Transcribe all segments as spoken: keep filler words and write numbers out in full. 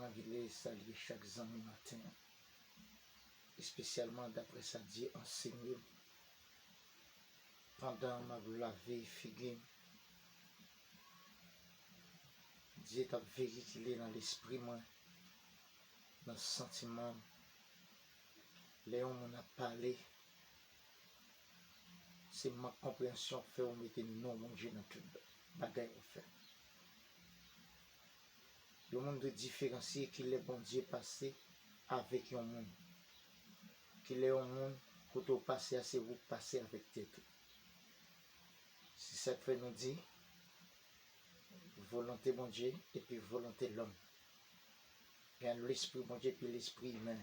Ann vle salye chak zanmi maten an, espesyalman daprè sa Dye ansenye m. Pandan m ap lave figi m, Dye t ap veyikile nan lespri mwen, nan santiman m. Lè yon moun ap pale, se mank konpreyansyon k fè w mete non Bondye nan tout bagay w ap fè. Yon moun dwe diferansye kilè Bondye pase avèk yon moun. Kilè yon moun kote w pase a se ou k pase avèk tèt ou. Se sa k fè nou di volonte Bondye epi volonte lòm. Gen lespri Bondye epi lespri imen.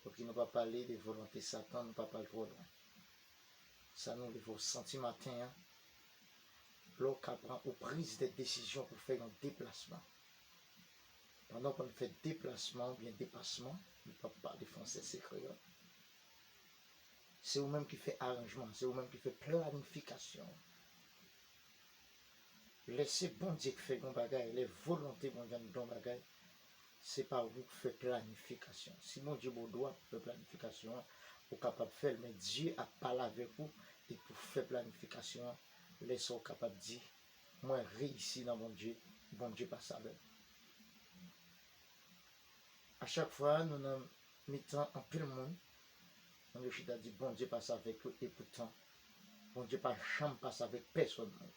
Donk nou pa pale de volonte Satan, nou pa pale twò lwen. Sa nou rive w santi maten an, lè w ka pran ou priz de desizyon pou fè yon deplasman. Pandan w konn fè deplasman oubyen depasman, nou p ap pale fransè, se kreyòl. Se ou menm ki fè aranjman, se ou menm ki fè planifikasyon. Lè se Bondye k fè yon bagay, lè volonte Bondye anndan yon bagay, se pa ou k fè planifikasyon. Si Bondye ba w dwa pou fè planifikasyon an, ou kapab fè l, men Dye ap pale avèk ou epi w fè planifikasyon an. Lè sa w kapab di, mwen reyisi nan Bondye, Bondye pase avè m. A chak fwa nou nan mitan anpil moun, moun yo chita di Bondye pase avèk yo, epoutan Bondye pa janm pase avèk pèsòn moun.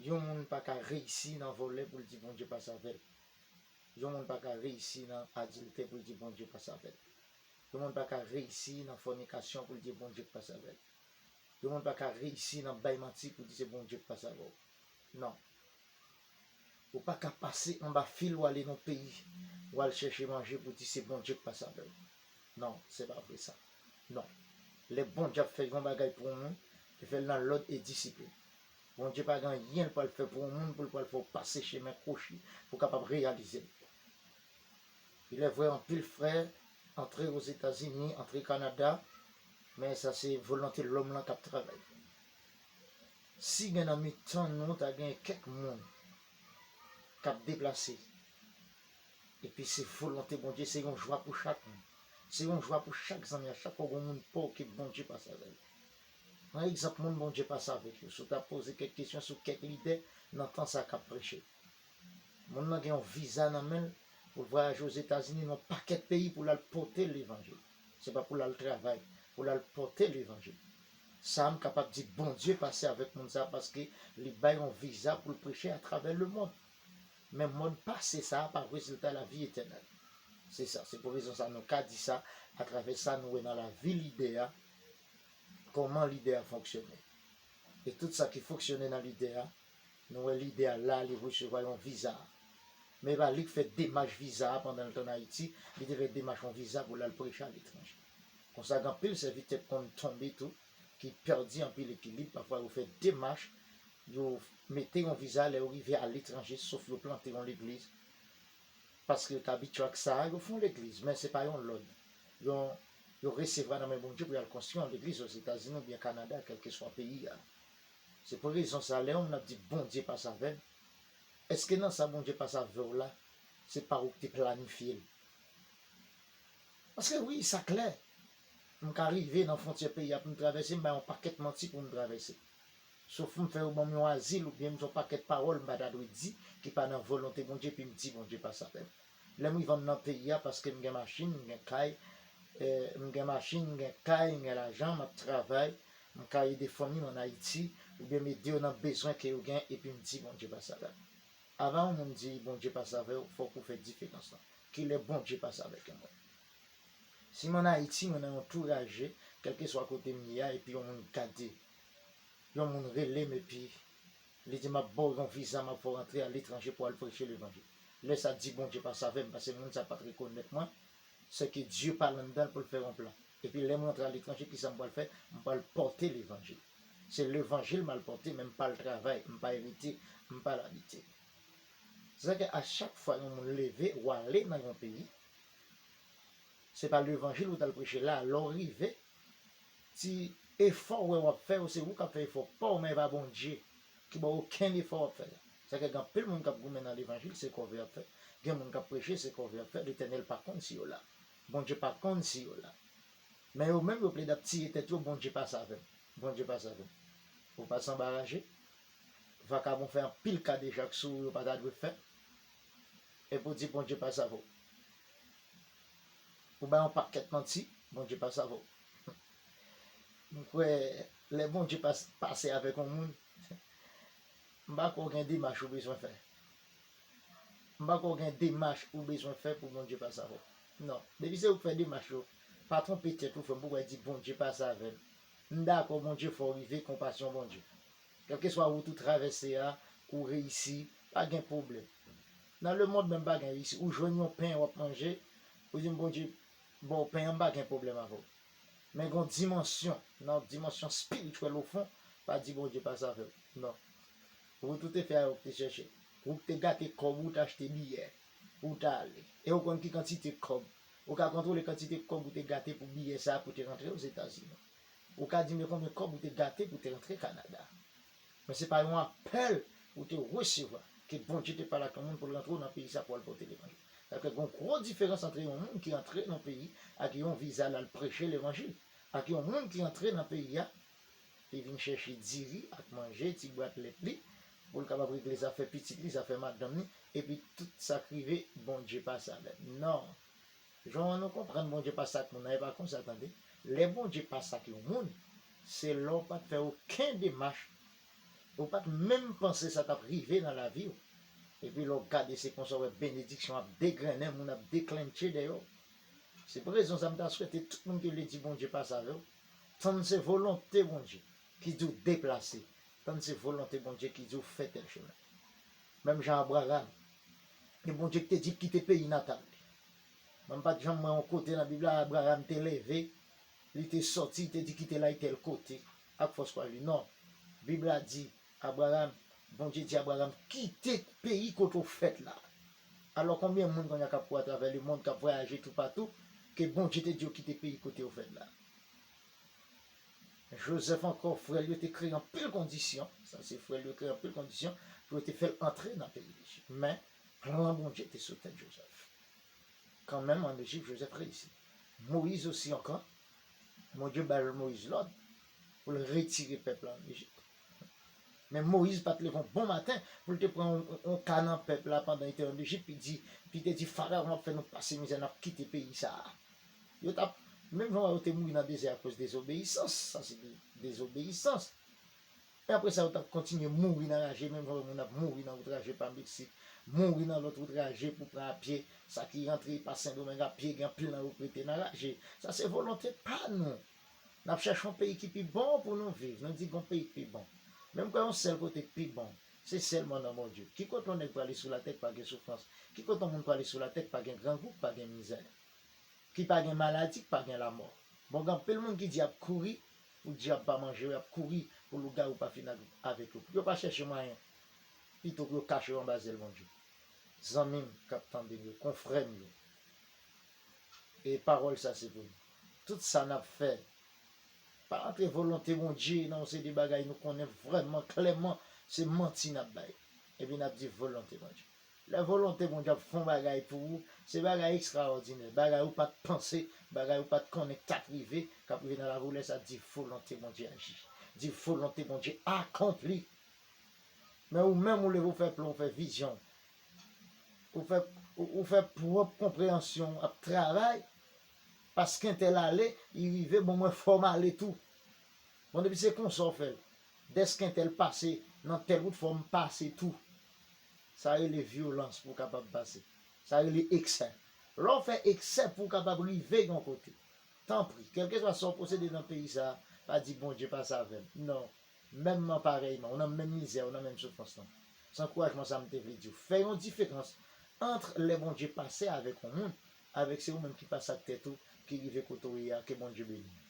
Yon moun pa ka reyisi nan vòlè pou l di Bondye pase avè l. Yon moun pa ka reyisi nan adiltè pou l di Bondye pase avè l. Yon moun pa ka reyisi nan fònikasyon pou l di Bondye k pase avè l. Yon moun pa ka reyisi nan bay manti pou di se Bondye k pase avè w. Non. Ou pa ka pase anba fil w ale nan peyi, w al chèche manje pou di se Bondye k pase avè w. Non, se pa vre sa. Non. Lè Bondye ap fè yon bagay pou yon moun, li fè l nan lòd e disiplin. Bondye pa gen anyen l pral fè pou yon moun pou l pral fè w pase chemen kwochi pou w kapab reyalize l. Il est vrai, anpil frè antre Ozetazini, antre Kanada, men sa se volonte lòm lan k ap travay. Si gen nan mitan nou ta gen kèk moun k ap deplase, epi se volonte Bondye, se yon jwa pou chak moun. Se yon jwa pou chak zanmi a, chak fwa gen moun pa w ke Bondye pase avè l. Pran egzanp moun Bondye pase avèk yo. Si w ta poze kèk kesyon sou kèk lidè nan tan sa k ap preche. Moun nan gen yon viza nan men l pou l vwayaje Ozetazini nan yon pakèt peyi pou l al pote levanjil. Se pa pou l al travay, pou l al pote levanjil. Sa a m kapab di Bondye pase avèk moun sa a paske li bay yon viza pou l preche atravè lemonn. Men mòd pase sa a pa rezilta lavi etènèl. Se sa, se pou rezon sa a nou ka di sa, atravè sa nou wè nan lavi lidè a, kòman lidè a fonksyone. E tout sa ki fonksyone nan lidè a, nou wè lidè a la, li resevwa yon viza. Men e pa li k fè demach viza a pandan l t ann Ayiti, li te fè demach yon viza pou l al preche aletranje. Konsa, gen anpil sèvitè k konn tonbe tou, ki pèdi anpil ekilib, pafwa yo fè demach, yo mete yon viza, lè yo rive aletranje, sof yo plante yon legliz, paske yo t abitye ak sa, yo fè yon legliz, men se pa yon lòd. Yon, yo resevwa nan men Bondye pou y al konstwi yon legliz Ozetazini oubyen Kanada, kèlkeswa peyi a. Se pou rezon sa, lè yon moun ap di Bondye pase avè m, èske nan sa Bondye pase avè w la, se pa ou ki te planifye l? Paske wi, sa klè. M ka rive nan fwontyè peyi a pou m travèse, m bay yon pakèt manti pou m travèse. Sof m fè yo ban m yon azil oubyen m di yon pakèt pawòl m pa ta dwe di ki pa nan volonte Bondye, epi m di Bondye pase avè m. Lè m rive anndan peyi a, paske m gen machin, m gen kay, eh, m gen machin, m gen kay, m gen lajan, m ap travay, m ka ede fanmi m ann Ayiti, oubyen m ede yo nan bezwen ke yo gen, epi m di Bondye pase avè m. Avan yon moun di Bondye pase avè w, fòk ou fè diferans lan. Kilè Bondye pase avèk yon moun? Si m ann Ayiti, mwen nan yon tou raje, kèlkeswa kote m ye a, epi yon moun gade, yon moun rele m, epi li di, m ap ba w yon viza, m ap fè w rantre aletranje pou w al preche levanjil. Lè sa di Bondye pase avè m, paske moun sa pa t rekonèt mwen, sèke Dye pale anndan l pou l fè yon plan. Epi lè m rantre aletranje, kisa m pral fè? M pral pote levanjil. Se levanjil m al pote, men m pa al travay, m pa erite, m pa al abite. Se sa ke a chak fwa yon moun leve ou ale nan yon peyi, se pa levanjil ou t al preche la, lè w rive, ti efò w wè w ap fè yo, se ou k ap fè efò pa w, men e pa Bondye ki ba w okenn efò w ap fè la. Sa fè gen anpil moun k ap goumen nan levanjil, se kòve y ap fè. Gen moun k ap preche, se kòve y ap fè. Letènèl pa konn si yo la. Bondye pa konn si yo la. Men yo menm, yo plede ap tiye tèt yo, Bondye pa save m. Bondye pa save m. Ou pa sanba raje. Vakabon fè anpil kadejak sou ou, yo pa ta dwe fè. Epi w di Bondye pa save w. Ou bay yon pakèt manti, Bondye pa save w. M kwè, lè Bondye pas, pase avèk yon moun, m pa kwè w gen demach ou bezwen fè. M pa kwè w gen demach ou bezwen fè pou Bondye pa save w. Non. Depi se ou k fè demach yo, pa twonpe tèt ou, frè m, pou w di Bondye pa save m. M dakò, Bondye fè w rive, konpasyon Bondye. Kèlkeswa wout ou travèse a, ou reyisi, pa gen pwoblèm. Nan lemonn menm pa gen reyisi. Ou jwenn yon pen w ap manje, ou di m Bondye ba w pen an, m pa gen pwoblèm avè w. Men gen yon dimansyon, nan yon dimansyon espirityèl ofon, pa di Bondye pa save w. Non. Wout ou te fè a, ou te chèche. Ou te gate kòb ou, ou te achte biyè, ou te ale. E ou konn ki kantite kòb. Ou ka kontwole kantite kòb ou te gate pou biyè sa a pou te rantre Ozetazini. Ou ka di m konbyen kòb ou te gate pou te rantre Kanada. Men se pa yon apèl ou te resevwa, ke Bondye te pale ak yon moun pou l rantre w nan peyi sa pou al pote levanjil. Sa vle di gen yon gwo diferans ant yon moun ki antre nan peyi ak yon viza l al preche levanjil, ak yon moun ki antre nan peyi a, li vin chèche diri ak manje, ti bwat lèt li, pou l kapab regle zafè pitit li, zafè madanm li, epi tout sa k rive, Bondye pa save m. Non. Jan nou konprann Bondye pase ak moun nan, e pa konsa, tande. Lè Bondye pase ak yon moun, se lè w pa t fè okenn demach, ou pa t menm panse sa t ap rive nan lavi w. Epi lè w gade, se konsa w wè benediksyon ap degrennen, moun ap deklenche dèyè w. Se pou rezon sa m ta swete tout moun ki vle di Bondye pase avè w, tann se volonte Bondye ki di w deplase, tann se volonte Bondye ki di w fè tèl chemen. Menm jan Abraram, e Bondye ki te di l kite peyi natal li. Mwen m pa t janm wè yon kote nan Bib la, Abraram te leve, li te sòti, li te di kite l al tèl kote ak fòs kouray li. Non. Bib la di, Abraram, Bondye di Abraram, kite peyi kote w fèt la. Alò, konbyen moun kounye a k ap kouri atravè lemonn, k ap vwayaje toupatou, ke Bondye te di yo kite peyi kote yo fèt la? Jozèf ankò, frè l yo te kreye anpil kondisyon, sa se frè l yo kreye anpil kondisyon, pou yo te fè l antre nan peyi Lejip. Men, plan Bondye te sou tèt Jozèf. Kanmenm, ann Ejip, Jozèf reyisi. Moyiz osi ankò, Bondye bay Moyiz lòd pou l retire pèp la ann Ejip. Men Moyiz pa t leve yon bon maten pou l te pran yon, yon, yon ka nan pèp la pandan li te ann Ejip, li di, li te di, Farawon ap fè nou pase mizè, n ap kite peyi sa a. Yo t ap, menm jan yo te mouri nan dezè akoz dezobeyisans, sa se de-, dezobeyisans. E apre sa, yo t ap kontinye mouri nan raje, menm jan moun ap mouri nan wout raje pa Meksik, mouri nan lòt wout raje pou pran apye, sa ki rantre pa Sendomeng apye, gen anpil nan yo k rete nan raje. Sa se volonte pa nou. N ap chèche yon peyi ki pi bon pou nou viv. Nou di gon peyi k pi bon. Men m kwè yon sèl kote k pi bon, se sèlman nan Bondye. Ki kote yon nèg prale sou latè k pa gen soufrans? Ki kote yon moun prale sou latè k pa gen grangou, k pa gen mizè? Ki pa gen maladi, ki pa gen lanmò. Bon, gen anpil moun ki di y ap kouri pou dyab pa manje yo, y ap kouri pou lougawou pa fin ak, avèk yo. Pou yo pa chèche mwayen, pito pou yo kache yo anba zèl Bondye. Zanmi m k ap tande m yo, konfrè m yo, e pawòl sa se pou nou. Tout sa n ap fè, pa antre volonte Bondye nan yon seri de bagay nou konnen vrèman klèman se manti n ap bay. Epi n ap di volonte Bondye. Lè volonte Bondye ap fè yon bagay pou ou, se bagay ekstraòdinè, bagay ou pa t panse, bagay ou pa t konnen k t ap rive, k ap rive nan lavi w, lè sa di volonte Bondye aji. Di volonte Bondye akonpli. Men ou menm ou leve ou fè plan, ou fè vizyon. Ou fè, ou, ou fè pwòp konpreyansyon w ap travay, paske entèl ale, li rive, bon mwen fò m ale tou. Bon, depi se konsa w fè l, dèske entèl pase nan tèl wout, fò m pase tou. Sa rele vyolans pou w kapab pase. Sa rele eksè. Lè w fè eksè pou w kapab rive yon kote, tanpri, kèlkeswa sa w posede nan peyi sa a, pa di Bondye pase avè m. Non. Menmman parèyman, ou nan menm mizè, ou nan menm soufrans lan. Se ankourajman sa m te vle di w. Fè yon diferans ant lè Bondye pase avèk yon moun, avèk se ou menm ki pase ak tèt ou, ki rive kote w ye a, ke Bondye beni w.